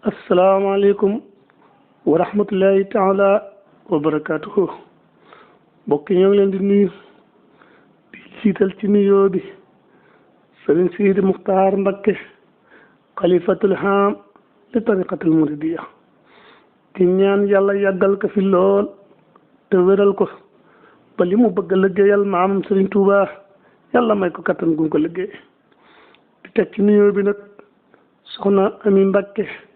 asalaamaaleykum wa rahmatullahi taala wa barakaatuhu mbokk ñoo ngi leen di nuyu di jiital ci nuyoo bi sëriñ Sidi Muxtaar Mbakke xalifatul haam li tariqatul muridiya di ñaan yàlla yàggal ko fi lool te wéral ko ba li mu bëgg a liggéeyal maamam sëriñ Tuuba yàlla may ko kattan gu ko liggéey di teg ci nuyoo bi nag soxna Ami Mbakke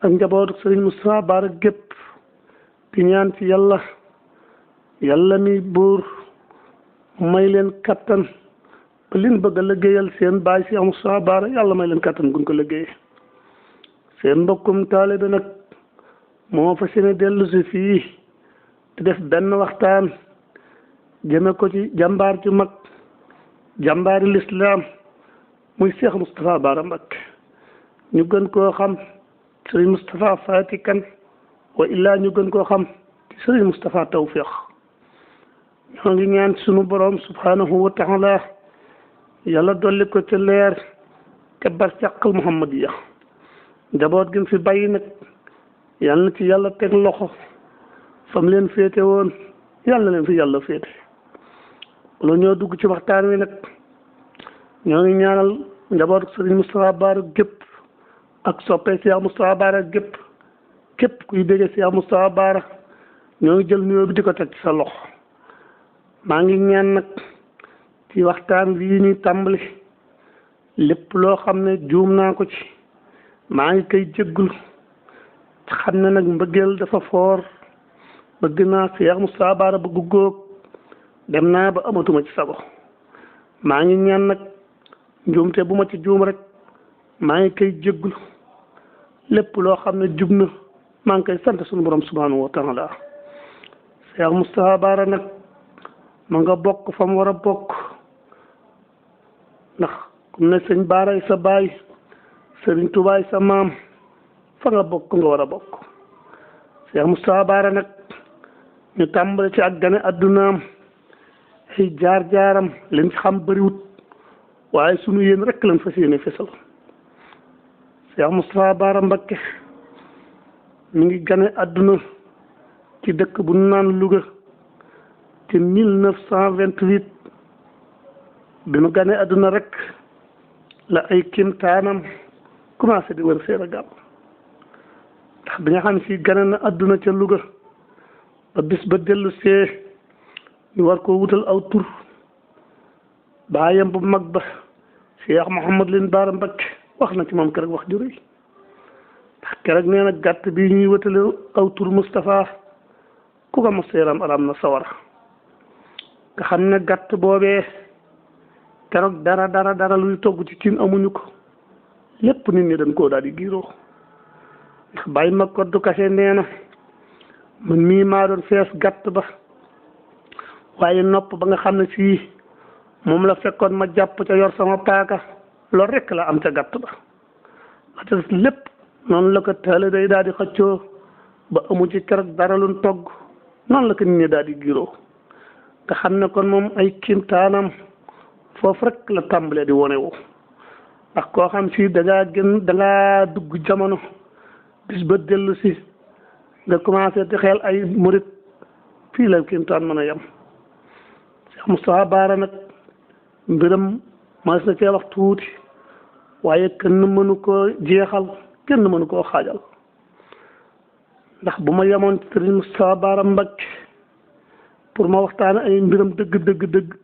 ak njabootu sëriñ Moustapha Bara gépp di ñaan ci yàlla mi buur may leen kattan ba liñ bëgg a liggéeyal seen baay si Moustapha Bara yàlla may leen kattan guñ ko liggéeyee seen mbokkum taalibe nag moo fas yéene dellu si fii di def benn waxtaan jëme ko ci jàmbaar ju mag jàmbaari lislaam muy Cheikh Moustapha Bara Mbacké ñu gën koo xam sëriñ Moustapha Fati Kan wa illaa ñu gën koo xam ci sëriñ Moustapha Tawfiq ñoo ngi ñaan sunu borom subhanahu wa taala yàlla dolli ko ca leer te barsàqal muhammadiya njaboot gi mu fi bàyyi nag yàlla na ci yàlla teg loxo fam leen féete woon yàlla leen fi yàlla féete wala ñoo dugg ci waxtaan wi nag ñoo ngi ñaanal njaboot sëriñ Moustapha Bara gépp ak soppee Cheikh Moustapha Bara gépp képp kuy déggee Cheikh Moustapha Bara ñoo ngi jël nuyoo bi di ko teg ci sa loxo maa ngi ñaan nag ci waxtaan bii ñuy tàmbali lépp loo xam ne juum naa ko ci maa ngi koy jéggul xam ne nag mbëggeel dafa foor bëgg naa Cheikh Moustapha Bara bëgg góog dem naa ba amatuma ci sago maa ngi ñaan nag njuumte bu ma ci juum rek maa ngi koy jéggul lépp loo xam ne jub na maa ngi koy sant suñu borom subhanahu wa taala Cheikh Moustapha Bara nag ma nga bokk fa mu war a bokk ndax comme ne sëñ Baaray sa baay sëriñ Tubaay sa maam fa nga bokk nga war a bokk Cheikh Moustapha Bara nag ñu tàmbale ci ak gane addunaam ay jaar-jaaram liñ xam bëriwut waaye sunu yéen rek lañ fas yéene fesal Cheikh Moustapha Bara Mbacké mi ngi gane adduna ci dëkk bu ñu naan Louga ci 1928 bi mu gane adduna rek la ay kimtaanam commencé di wër Sénégal ndax bi nga xam si gane na adduna ca Louga ba bis ba dellu see ñu war koo wutal aw tur baayam bu mag ba Cheikh Mouhamad Lamine Bara Mbacké wax na ci moom keroog wax ju rëy ndax keroog nee na gàtt bi ñuy wëtale aw tur Moustapha ku ko mos yaram aram na sawara nga xam ne gàtt boobee keroog dara luy togg ci cin amuñu ko lépp nit ñi dañ koo daal di giiroo ndax bàyyi ma koddu kase nee na man mii maa doon fees gàtt ba waaye nopp ba nga xam ne sii moom la fekkoon ma jàpp ca yor sama paaka loolu rek la am ca gàtt ba te lépp noonu la ko taale day daal di xëccoo ba amu ci keroog dara luñ togg noonu la ko nit ñi daal di giiroo nga xam ne kon moom ay kiimtaanam foofu rek la tàmbalee di wone wu ndax koo xam si dangaa dugg jamono bis ba dellu si nga commencé di xeel ay murit fii la kiimtaan mën a yem Cheikh Moustapha Bara nag mbiram mas na cee wax tuuti waaye kenn mënu koo jeexal kenn mënu koo xaajal ndax bu ma yemoon ci sëriñ Moustapha Bara Mbacké pour ma waxtaane ay mbiram dëgg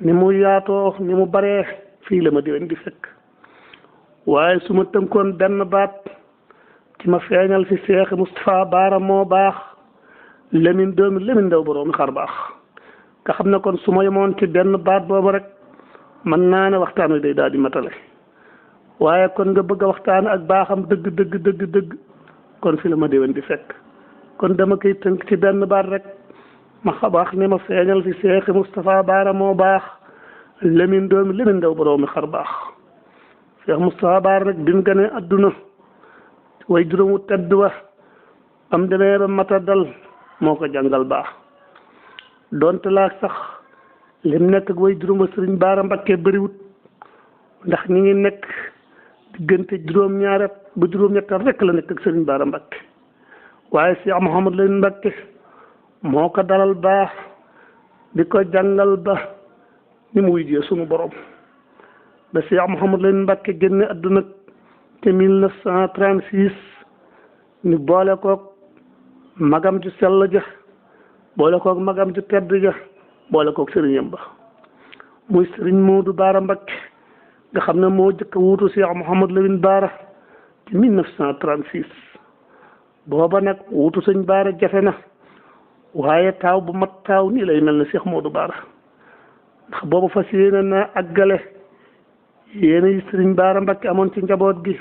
ni mu yaatoo ni mu baree fii la ma déwén di fekk waaye su ma tënkoon benn baat ci ma feeñal fi Cheikh Moustapha Bara moo baax Lamine doomi Lamine Ndaw boroomi xar baax nga xam ne kon su ma yemoon ci benn baat boobu rek mën naa ne waxtaan wi day daal di matale waaye kon nga bëgg a waxtaan ak baaxam dëgg kon fi la ma déwén di fekk kon dama koy tënk ci benn baat rek ma xabax ne ma feeñal fi Cheikh Moustapha Bara moo baax Lamine doomi Lamine Ndaw boroomi xar baax Cheikh Moustapha Bara nag bi mu gënee adduna way juróomu tedd wa am demee ba mata dal moo ko jàngal baax donte laa sax lim nekk ak way juróom ba sëriñ Bara Mbacké bëriwut ndax ñi ngi nekk diggante juróom-ñaari at ba juróom-ñetti at rek la nekk ak sëriñ Baara Mbàkke waaye Cheikh Mouhamadou Lamine Mbàkke moo ko dalal baax di ko jàngal ba ni mu wujjee sunu borom ba Cheikh Mouhamadou Lamine Mbàkke génne àdduna te 1936 ñu boole koog magam ju sell ja boole koog magam ju tedd ja boole koog sëriñam ba muy sëriñ Modou Baara Mbàkke nga xam ne moo jëkk a wuutu Cheikh Mouhamadou Lamine Baara ci 1936 booba nag wuutu sëñ Baara jafe na waaye taaw bu mat taaw nii lay mel ne Cheikh Modou Baara ndax booba fas yéene na àggale yéene yi sëriñ Baara Mbàkke amoon ci njaboot gi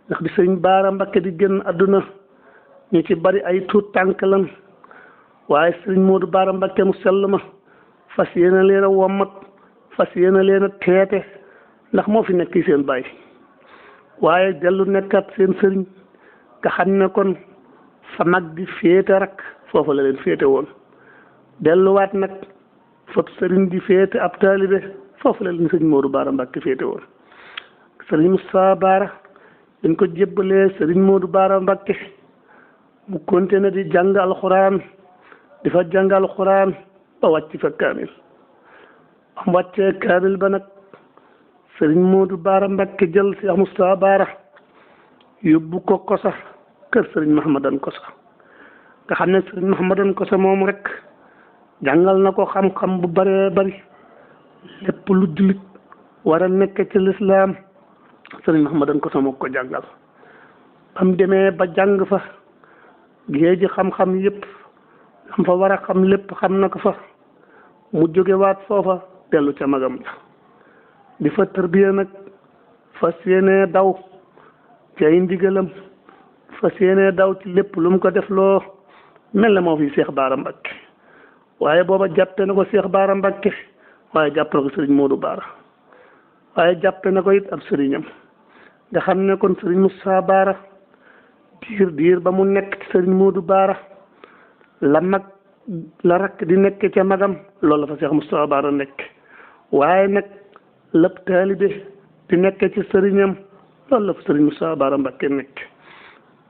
ndax bi sëriñ Baara Mbàkke di génn àdduna ñu ci bari ay tuut tànk lan waaye sëriñ Modou Baara Mbàkke mu sell ma fas yéene leen a wommat fas yéene leen a teete ndax moo fi nekk seen baay waaye dellu nekkat seen sëriñ nga xam ne kon fa mag di féete rek foofu la leen féete woon delluwaat nag fot sëriñ di féete ab taalibe foofu la leen sëriñ Modou Baara Mbàkke féete woon sëriñ Moustapha Baara dañ ko jébbalee sëriñ Modou Baara Mbàkke mu continué di jàng alxuraan di fa jàng alxuraan ba wàcc fa kaamil am wàccee kaamil ba nag sëriñ Modou Baara Mbàkke jël Cheikh Moustapha Baara yóbbu ko Kosa kër sëriñ Mahamadan Kosa nga xam ne sëriñ Mahamadan Kosa moom rek jàngal na ko xam-xam bu bëree bëri lépp lu jullit war a nekk ci lislaam sëriñ Mahamadan Kosa moo ko jàngal am demee ba jàng fa géej ji xam-xam yépp am fa war a xam lépp xam na ko fa mu jóge waat foofa dellu ca magam ja di fa tërbiya nag fas yéenee daw ci ay ndigalam fas yéenee daw ci lépp lu mu ko def loo mel na moo fi Cheikh Baara Mbàkke waaye booba jàppe na ko Cheikh Baara Mbàkke waaye jàppe na ko sëriñ Modou Baara waaye jàppe na ko it ab sëriñam nga xam ne kon sëriñ Moussa Baara diir ba mu nekk ci sëriñ Modou Baara la mag la rakk di nekk ca magam loolu la fa Cheikh Moustapha Baara nekk waaye nag lépp taalibe di nekk ci sëriñam loolu la fa sëriñ Moustapha Baara Mbàkke nekk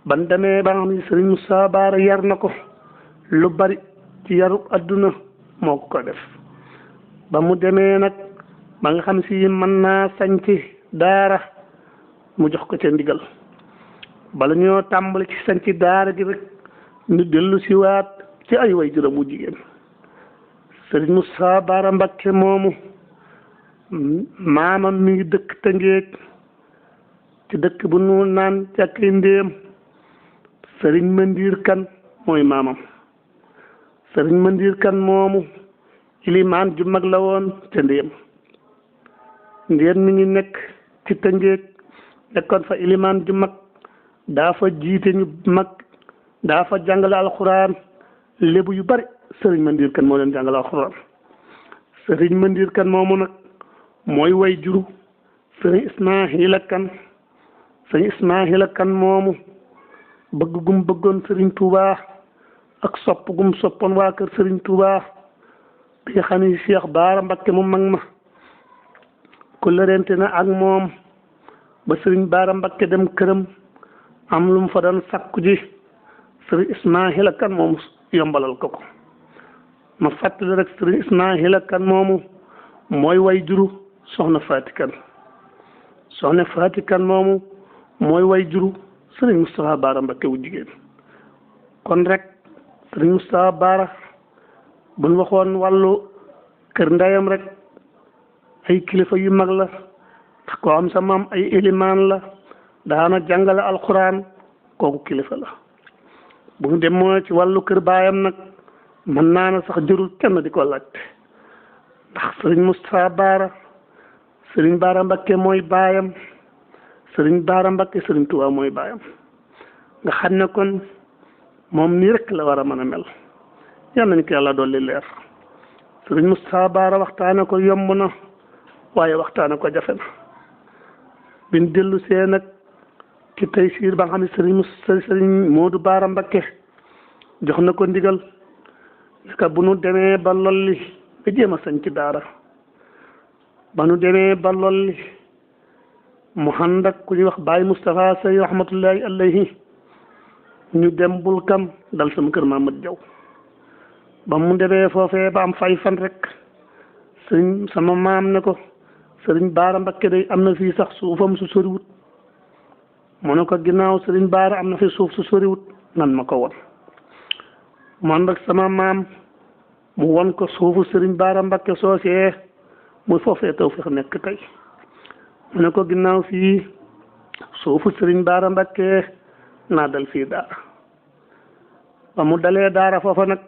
ban demee ba nga xam ne sëriñ Moustapha Baara yar na ko lu bari ci yaru adduna moo ko def ba mu demee nag ba nga xam si mën naa sañci daara mu jox ko ca ndigal bala ñoo tàmbali ci sañci daara gi rek ñu dellu si waat ci ay way juróom bu jigéen sëriñ Moustapha Baara Mbàkke moomu maamam mi ngi dëkk Tëngéej ci dëkk bu nu naan càkkay ndéem sëriñ Mandiir Kan mooy maamam sëriñ Mandiir Kan moomu ilimaan ju mag la woon ca ndéem mi ngi nekk ci Tëngéej nekkoon fa ilimaan ju mag daa fa jiite ñu mag daa fa jàngale alxuraan lébu yu bari sëriñ Mandiir Kan moo leen jàngale alxuraan sëriñ Mandiir Kan moomu nag mooy way juru sëriñ Ismaahila Kan sëriñ Ismaahila Kan moomu bëgg gum bëggoon sëriñ Touba ak sopp gum soppoon waa kër sëriñ Touba bi nga xam ne Cheikh Baara Mbàkke mu mag ma ku lërente na ak moom ba sëriñ Baara Mbàkke dem këram am lu mu fa doon sakku ji sëriñ Ismaahila Kan moomu yombalal ko ma fàttali rek sëriñ Ismaahila Kan moomu mooy way juru soxna Faati Kan soxna Faati Kan moomu mooy way juru sëriñ Moustapha Baara Mbàkke wu jigéen kon rek sëriñ Moustapha Baara buñ waxoon wàllu kër ndeyam rek ay kilifa yu mag la tax ko am sa maam ay élimaan la daana jàngale alxuraan kooku kilifa la bu ñu demoo ci wàllu kër baayam nag mën naa na sax jërul kenn di ko laajte ndax sëriñ Moustapha Baara sëriñ Baara Mbàkke mooy baayam sëriñ Baara Mbàkke sëriñ Tuubaa mooy baayam nga xam ne kon moom nii rek la war a mën a mel yal nañu ko yàlla dolli leer sëriñ Moustapha Baara waxtaane ko yomb na waaye waxtaane ko jafe na bin dellu see nag ci tey siir ba nga xam ne sëriñ Modou Baara Mbàkke jox na ko ndigal naka bu nu demee ba lolli ba jéem a sañ ci daara ba nu demee ba lolli mu ànd ak ku ñuy wax Baye Moustapha Sey rahmatullahi alayhi ñu dem Bulkam dal sama kër Mamadou Diaw ba mu demee foofee ba am fay fan rek sëriñ sama maam ne ko sëriñ Baara Mbakke day am na fii sax suufam su soriwut mu ne ko ginnaaw sëriñ Baara am na fi suuf su soriwut nan ma ko won mu ànd ak sama maam mu won ko suufu sëriñ Baara Mbakke soosee muy foofee Tawfeex nekk tey mu ne ko ginnaaw fii suufu sëriñ Baara Mbakke naa dal fii daara ba mu dalee daara foofa nag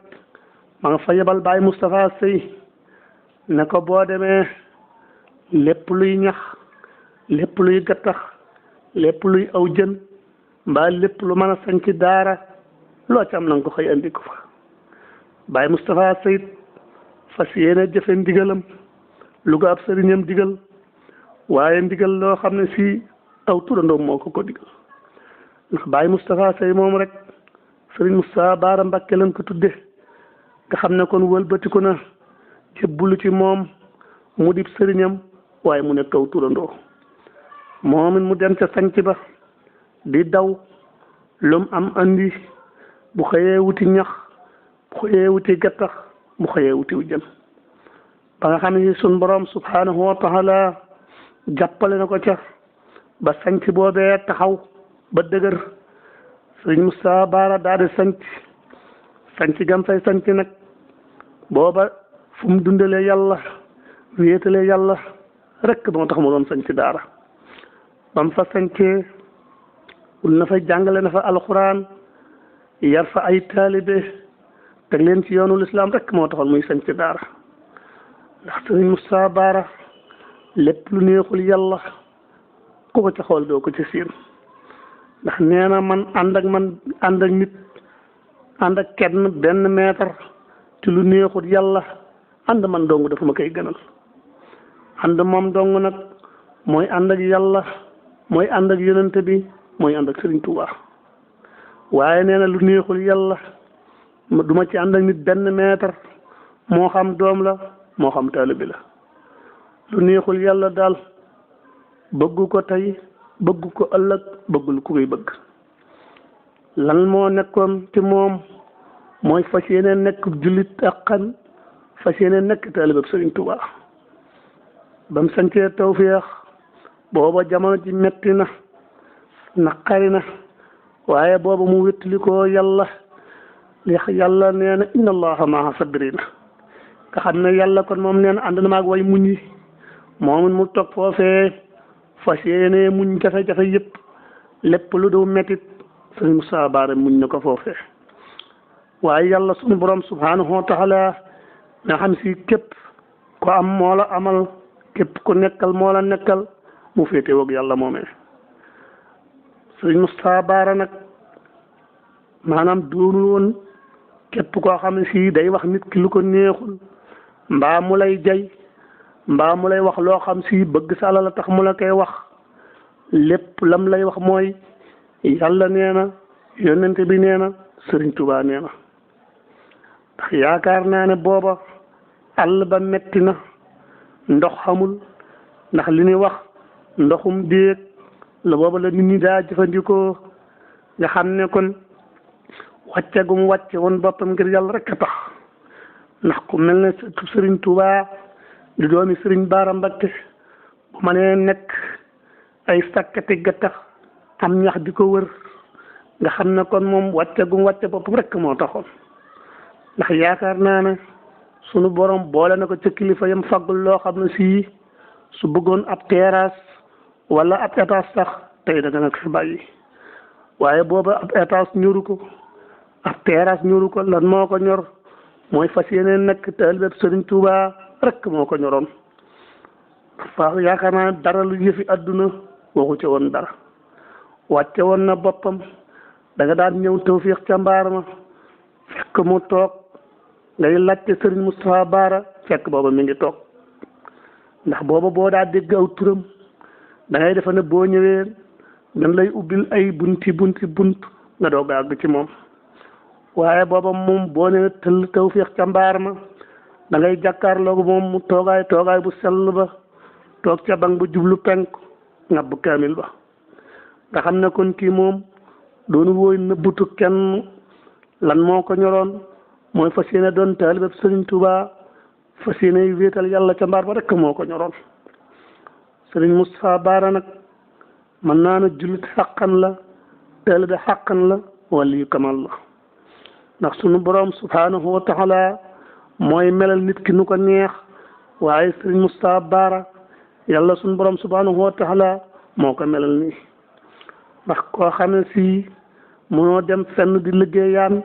ma nga fa yebal Baye Moustapha Sey ne ko boo demee lépp luy ñax lépp luy gattax lépp luy aw jën mbaa lépp lu mën a sañ ci daara loo ci am na nga ko xëy andi ko fa Baye Moustapha Sey fas yéene jëfe ndigalam lu ko ab sëriñam digal waaye ndigal loo xam ne si aw turandoom moo ko digal ndax Baye Moustapha Sey moom rek sëriñ Moustapha Baara Mbakke lañ ko tudde nga xam ne kon wëlbatiku na jébbalu ci moom mu dib sëriñam waaye mu nekk aw turandoo moom it mu dem ca sanc ba di daw lum am andi bu xëyee wuti ñax bu xëyee wuti gattax bu xëyee wuti jën ba nga xam ne sun borom subhanahu wa taala jàppale na ko ca ba sanc boobee taxaw ba dëgër sëriñ Moustapha Baara daal di sanc gam fay sanc nag booba fu mu dundalee yàlla wéetalee yàlla rek moo tax mu doon sanc daara ba mu fa sancee ul na fa jàngale na fa alxuraan yar fa ay taalibe teg leen ci yoonu lislaam rek moo taxoon muy sanc daara ndax sëriñ Moustapha Baara lépp lu neexul yàlla ku ko ca xool doo ko ci siin ndax nee na man ànd ak nit ànd ak kenn benn mètre ci lu neexul yàlla ànd man dong dafa ma koy gënal ànd moom dong nag mooy ànd ak yàlla mooy ànd ak yonente bi mooy ànd ak Sëriñ Tuubaa waaye nee na lu neexul yàlla duma ci ànd ak nit benn mètre moo xam doom la moo xam taalibe la lu neexul yàlla daal bëggu ko tey bëggu ko ëllëg bëggul ku koy bëgg lan moo nekkoon ci moom mooy fas yéene nekk jullit akkan fas yéene nekk taalibe Sëriñ Tuubaa ba mu sancee Tawfeex booba jamono ji metti na naqari na waaye booba mu wéttali ko yàlla yàlla nee na inna allaha maa sabirina nga xam ne yàlla kon moom nee na ànd na maag way muñ yi moom mu toog foofee fas yéene muñ jafe-jafe yëpp lépp lu du mettit sëñ Moustapha Baara muñ na ko foofee waaye yàlla sunu borom subhanahu wa taala nga xam si képp ko am moo la amal képp ku nekkal moo la nekkal mu féete woog yàlla moomee sëñ Moustapha Baara nag maanaam doonul woon képp koo xam ne si day wax nit ki lu ko neexul mbaa mu lay jay mbaa mu lay wax loo xam si bëgg sa la tax mu la koy wax lépp lam lay wax mooy yàlla nee na yonente bi nee na Sëriñ Tuubaa nee na ndax yaakaar naa ne booba àll ba metti na ndox xamul ndax li ñuy wax ndoxum déeg la booba la nit ñi daa jëfandikoo nga xam ne kon wàcce gu mu wàcce woon boppam ngir yàlla rek a tax ndax ku mel ne Sëriñ Tuubaa di doomi Sëriñ Baara Mbakke bu ma nee nekk ay sakkati gattax am ñax di ko wër nga xam ne kon moom wàcce gu mu wàcce boppam rek moo taxoon ndax yaakaar naa ne sunu borom boole na ko ca kilifa yam faggul loo xam ne sii su bëggoon ab terrasse wala ab étage sax tey da dana ko fi bàyyi waaye booba ab étage ñoru ko ab terrasse ñoru ko lan moo ko ñor mooy fas yéene nekk taalibe Sëriñ Tuubaa rek moo ko ñoroon fa yaakaar naa dara lu yëfi àdduna waxu ca woon dara wàcce woon na boppam da nga daan ñëw Tawfeex ca mbaar ma fekk mu toog ngay laajte Sëriñ Moustapha Baara fekk booba mi ngi toog ndax booba boo daa dégg aw turam da ngay defe ne boo ñëwee dañ lay ubbil ay bunt nga doog a àgg ci moom waaye booba moom boo ne tëll Tawfeex ca mbaar ma da ngay jàkkaarloogu moom mu toogaay bu sell ba toog ca bang ba jublu penk ngàbb kaamil ba nga xam ne kon kii moom doonu wooy nëbbutu kenn lan moo ko ñoroon mooy fas yéene doon taalibe Sëriñ Tuubaa fas yéene wéetal yàlla ca mbaar ba rek moo ko ñoroon Sëriñ Moustapha Baara nag mën naa ne jullit xàqan la taalibe xàqan la wali yu kamal la ndax sunu borom subhanahu wa taala mooy melal nit ki nu ko neex waaye Sëriñ Moustapha Baara yàlla sunu borom subhanahu wa taala moo ko melal nii ndax koo xam ne si mënoo dem fenn di liggéeyaan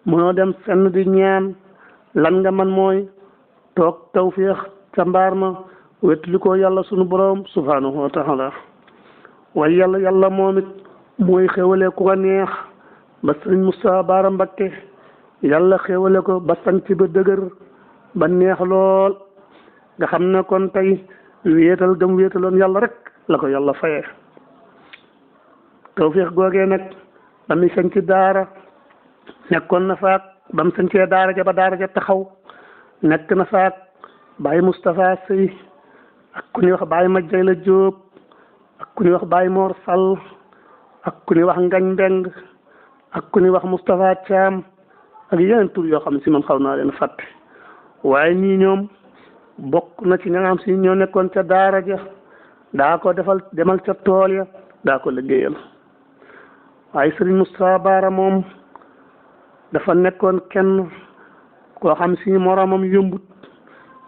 mënoo dem fenn di ñaan lan nga man mooy toog tawféex ca mbaar ma wettali ko yàlla sunu borom subhanahu wa taala waaye yàlla moom it mooy xéwale ku ko neex ba Sëriñ Moustapha Baara Mbakke yàlla xéwale ko ba sanc ba dëgër ba neex lool nga xam ne kon tey wéetal gëm wéetaloon yàlla rek la ko yàlla fayee tawféex googee nag ba mu sanc daara nekkoon na faak ba mu sancee daara ja ba daara ja taxaw nekk na faak Baye Moustapha Sey ak ku ñuy wax Baye Majjayla Jóob ak ku ñuy wax Baye Mor Sall ak ku ñuy wax Ngañ Mbeng ak ku ñuy wax Moustapha Thiam ak yeneen tur yoo xam ne si man xaw naa leen fàtte waaye ñii ñoom bokk na ci ña nga xam si ñoo nekkoon ca daara ja daa ko demal ca tool ya daa ko liggéeyal waaye Sëriñ Moustapha Baara moom dafa nekkoon kenn koo xam si moroomam yombut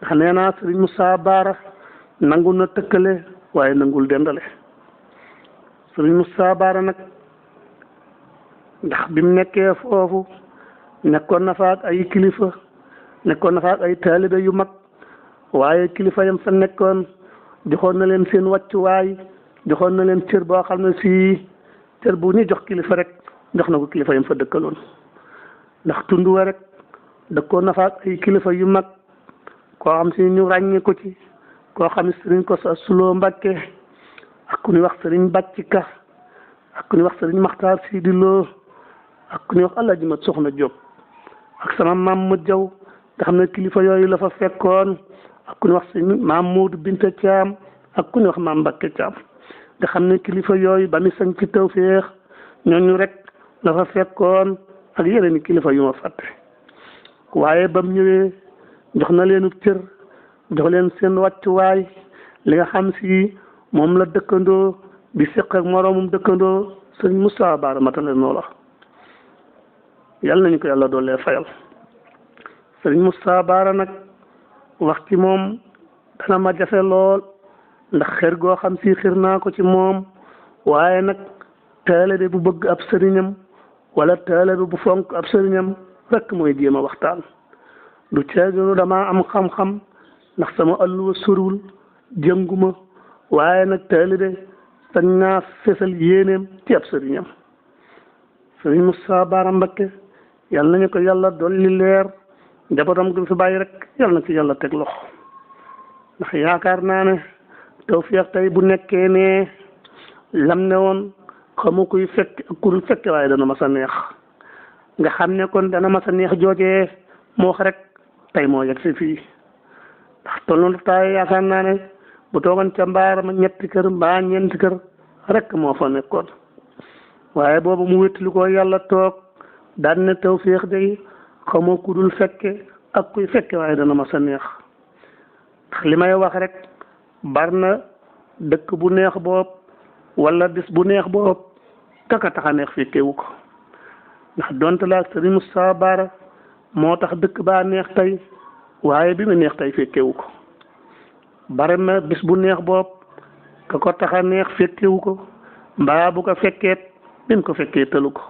ndax nee naa Sëriñ Moustapha Baara nangul na tëkkale waaye nangul dendale Sëriñ Moustapha Baara nag ndax bi mu nekkee foofu nekkoon na fa ak ay kilifa nekkoon na fa ak ay taalibe yu mag waaye kilifa yam fa nekkoon joxoon na leen seen wàccuwaay joxoon na leen cër boo xam ne si cër bu ñu jox kilifa rek jox na ko kilifa yam fa dëkkaloon ndax tund wa rek dëkkoon na fa ak ay kilifa yu mag koo xam si ñu ràññee ko ci koo xam ne Sëriñ ko sa Suloo Mbakke ak ku ñuy wax Sëriñ Bàcci Ka ak ku ñuy wax Sëriñ Maxtaar Sidi Lo ak ku ñuy wax Alaaji Mat Soxna Jóob ak sama maam ma jaw nga xam ne kilifa yooyu la fa fekkoon ak ku ñuy wax Sëriñ maam Moodu Binta Caam ak ku ñuy wax maam Mbakke Caam nga xam ne kilifa yooyu ba mi sañ ci tawféex ñooñu rek la fa fekkoon ak yeneen i kilifa yu ma fàtte waaye ba mu ñëwee jox na leenu cër jox leen seen wàccuwaay li nga xam si moom la dëkkandoo bi seq ak moroomum dëkkandoo Sëriñ Moustapha Baara matale noo la yàlla nañu ko yàlla doole fayal Sëriñ Moustapha Baara nag wax ci moom dana ma jafe lool ndax xër goo xam si xër naa ko ci moom waaye nag taalibe bu bëgg ab sëriñam wala taalibe bu fonk ab sëriñam rek mooy jéem a waxtaan du ceeginu damaa am xam-xam ndax sama alluwa soriwul jënguma waaye nag taalibe sañ naa fesal yéeneem ci ab sëriñam Sëriñ Moustapha Baara Mbakke yal nañu ko yàlla dolli leer njabootam gi fi bàyyi rek yal na ci yàlla teg loxo ndax yaakaar naa ne tawfeex tey bu nekkee ne lam ne woon xamu kuy fekk ak ku dul fekke waaye dana mas a neex nga xam ne kon dana mas a neex joojee moo wax rek tey moo yegg si fii ndax tollu taay yaakaar naa ne bu toogoon ca mbaar ma ñetti kër mbaa ñeenti kër rek moo fa nekkoon waaye boobu mu wéttali ko yàlla toog daan ne tawfeex day xamoo ku dul fekke ak kuy fekke waaye dana mas a neex ndax li may wax rek bar na dëkk bu neex boobu wala bis bu neex boobu kaka tax a neex fekkewu ko ndax donte la Sëriñ Moustapha Baara moo tax dëkk baa neex tey waaye bi mu neex tey fekkewu ko bare na bis bu neex boobu ka ko tax a neex fekkewu ko mbaa bu ko fekkeet bin ko fekkee tëlu ko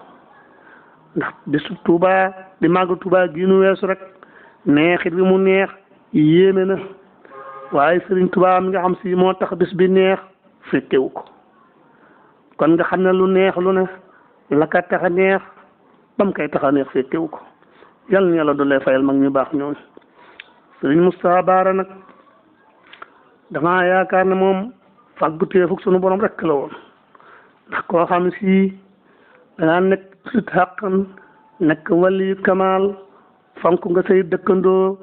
ndax bisu Tuubaa di màgg Tuubaa gi nu weesu rek neexit bi mu neex yéeme na waaye Sëriñ Tuubaa mi nga xam si moo tax bis bi neex fekkewu ko kon nga xam ne lu neex lu ne la ka tax a neex ba mu koy tax a neex fekkewu ko yàlla na yàlla doole fayal mag ñu baax ñooñu Sëriñ Moustapha Baara nag damaa yaakaar ne moom fàggu teefug sunu borom rek la woon ndax koo xam si dangaa nekk sit xàqan nekk wali kamaal fonk nga say dëkkandoo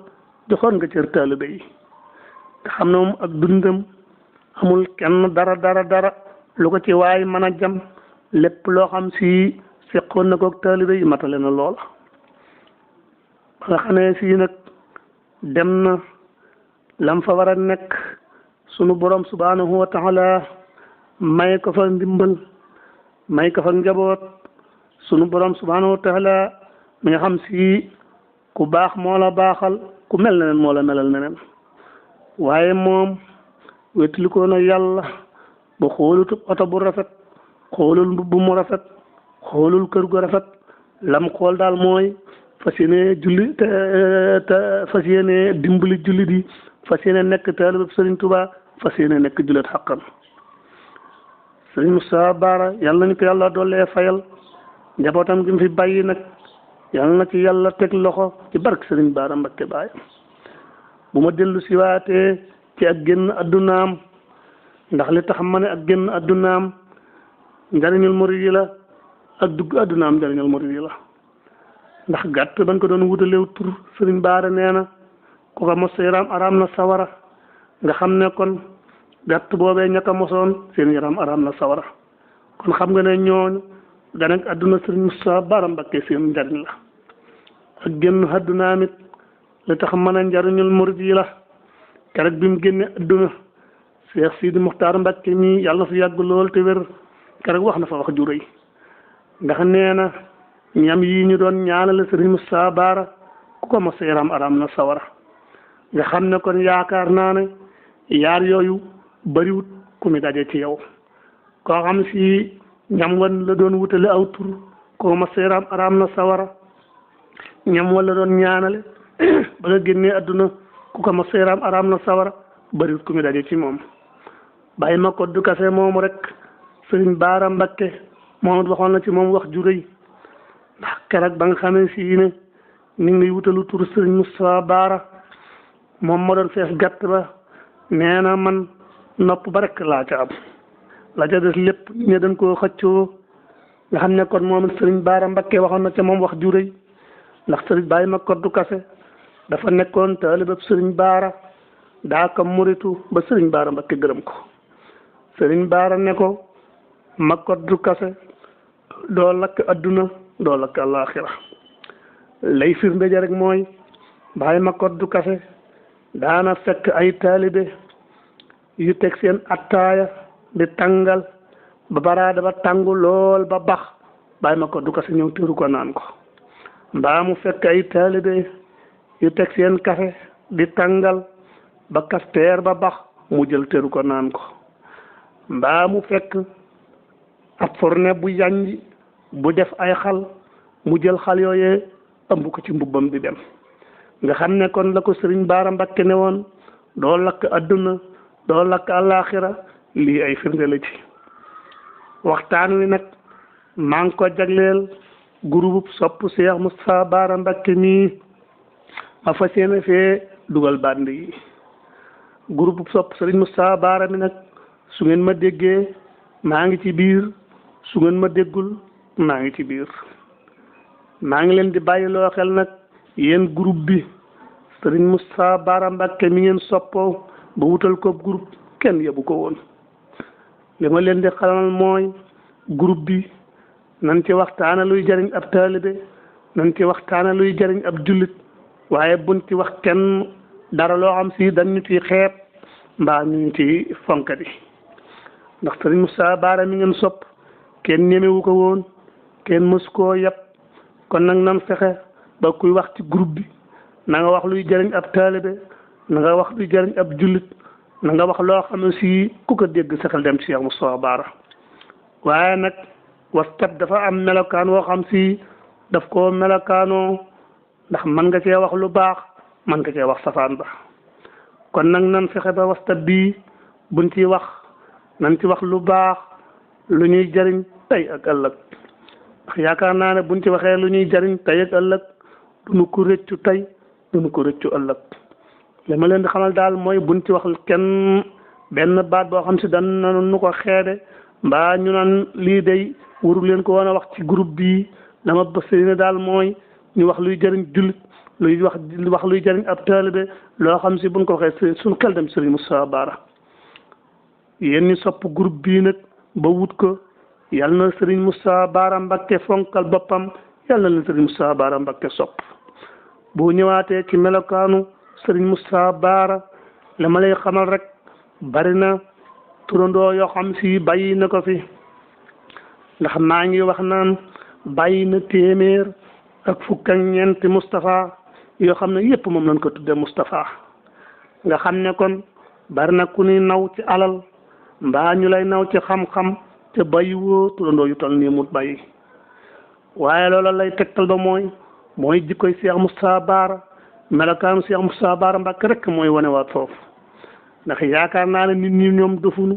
joxoon nga cër taalibe yi te xam ne moom ak dundam amul kenn dara lu ko ci waay mën a jam lépp loo xam si seqoon na ko taalibe yi matale na loola ba nga xam ne si nag dem na lam fa war a nekk sunu borom subhanahu wa taala may ko fa ndimbal may ko fa njaboot sunu borom subhanahu wa taala mi nga xam si ku baax moo la baaxal ku mel neneen moo la melal neneen waaye moom wétlikoo na yàlla ba xoolut oto bu rafet xoolul mbubb mu rafet xoolul kër gu rafet lam xool daal mooy fas yéene julli te fas yéene dimbali jullit yi fas yéene nekk taalibe Sëriñ Tuubaa fas yéene nekk jullit xaqan Sëriñ Moussa Bara yàlla nañu ko yàlla doolee fayal njabootam gi mu fi bàyyi nag yàlla na ci yàlla teg loxo ci barke Sëriñ Bara Mbakke baay bu ma dellu siwaatee ci ak génn addunaam ndax li tax ma ne ak génn addunaam njariñul murid yi la ak dugg addunaam njariñul murid yi la ndax gàtt bañ ko doon wutalew tur Sëriñ Bara nee na ku ko mos yaram araam na sawara nga xam ne kon gàtt boobee ña ko mosoon seen yaram araam na sawara kon xam nga ne ñooñu gan ak adduna Sëriñ Moussa Bara Mbakke seen njariñ la ak génn addunaam it li tax mën a njariñul murid yi la keroog bi mu génne adduna Cheikh Sidi Muxtaar Mbakke mii yàlla na fi yàgg lool te wér keroog wax na fa wax ju rëy ndax nee na ñam yi ñu doon ñaanale Sëriñ Moussa Bara ku ko mos yaram araam na sawara nga xam ne kon yaakaar naa ne yaar yooyu bariwut ku mi daje ci yow koo xam si ñam wan la doon wutale aw tur ku ko mos yaram araam na sawara ñam wan la doon ñaanale ba nga génnee adduna ku ko mos yaram araam na sawara bariwut ku mi daje ci moom bàyyi ma ko du kase moomu rek Sëriñ Bara Mbakke moom waxoon na ci moom wax ju rëy ndax keroog ba nga xamee si ne ni ngi wutalu tur Sëriñ Moussa Bara moom ma doon fees gàtt ba nee na man nopp ba rek laa ca am la ca des lépp ne dañ koo xëccoo nga xam ne kon moom Sëriñ Bara Mbakke waxoon na ca moom wax ju rëy ndax Sëriñ bàyyi ma ko du kase dafa nekkoon taalibe Sëriñ Bara daa ko muritu ba Sëriñ Bara Mbakke gërëm ko Sëriñ Bara ne ko ma ko du kase doo lakk adduna doo lakk àllaaxira lay firnde ja rek mooy bàyyi ma ko du kase daana fekk ay taalibe yu teg seen attaaya di tàngal ba baraada ba tàngu lool ba bax bàyyi ma ko du kase ñëw tëru ko naan ko mbaa mu fekk ay taalibe yu teg seen kafe di tàngal ba kasteer ba bax mu jël tëru ko naan ko mbaa mu fekk ab forne bu yanj bu def ay xal mu jël xal yooyee ëmb ko ci mbubbam di dem nga xam ne kon la ko Sëriñ Bara Mbakke ne woon doo lakk adduna doo lakk àllaaxira lii ay firnde la ci waxtaan wi nag maa ngi ko jagleel groupe sopp Cheikh Moussa Bara Mbakke mii ma fas yéene fee dugal band yi groupe sopp Sëriñ Moussa Bara mi nag su ngeen ma déggee maa ngi ci biir su ngeen ma déggul maa ngi ci biir maa ngi leen di bàyyiloo xel nag yéen groupe bi Sëriñ Moussa Bara Mbakke mi ngeen soppoo ba wutal ko groupe kenn yebu ko woon li ma leen di xamal mooy groupe bi nan ci waxtaana luy jariñ ab taalibe nan ci waxtaana luy jariñ ab jullit waaye buñ ci wax kenn dara loo xam si dañ ñu ci xeeb mbaa ñu ci fonkati ndax Sëriñ Moussa Bara mi ngeen sopp kenn ñemewu ko woon kenn mës koo yab kon nag nan fexe ba kuy wax ci groupe bi na nga wax luy jëriñ ab taalibe na nga wax luy jëriñ ab jullit na nga wax loo xam ne si ku ko dégg sa xel dem ci Cheikh Moussa Bara waaye nag WhatsApp dafa am melokaan woo xam si daf koo melokaanoo ndax mën nga cee wax lu baax mën nga cee wax safaan ba kon nag nan fexe ba WhatsApp bii buñ ci wax nan ci wax lu baax lu ñuy jëriñ tey ak ëllëg ndax yaakaar naa ne buñ ci waxee lu ñuy jëriñ tey ak ëllëg duñu ko rëccu tey duñu ko rëccu ëllëg li ma leen di xamal daal mooy buñ ci wax kenn benn baat boo xam si dan nu ko xeede mbaa ñu naan lii day warul leen ko woon a wax ci groupe bii dama bës ne daal mooy ñu wax luy jëriñ jullit wax luy jëriñ ab taalibe loo xam si buñ ko waxee suñu xel dem Sëriñ Moussa Bara yéen ñi sopp groupe bii nag ba wut ko yal na Serigne Moustapha Bara Mbacké fonkal boppam yal na leen Serigne Moustapha Bara Mbacké sopp boo ñëwaatee ci melokaanu Serigne Moustapha Bara la ma lay xamal rek bari na turandoo yoo xam si bàyyi na ko fi ndax maa ngi wax naan bàyyi na téeméer ak fukk ak ñeenti Moustapha yoo xam ne yépp moom lañ ko tudde Moustapha nga xam ne kon bari na ku ni naw ci alal mbaa ñu lay naw ci xam-xam te bàyyi woo turandoo yu toll nii mu bàyyi waaye loola lay tegtal ba mooy jikkoy Cheikh Moustapha Bara melokaanu Cheikh Moustapha Bara Mbacké rek mooy wanewaat foofu ndax yaakaar naa ne nit ñi ñoom defuñu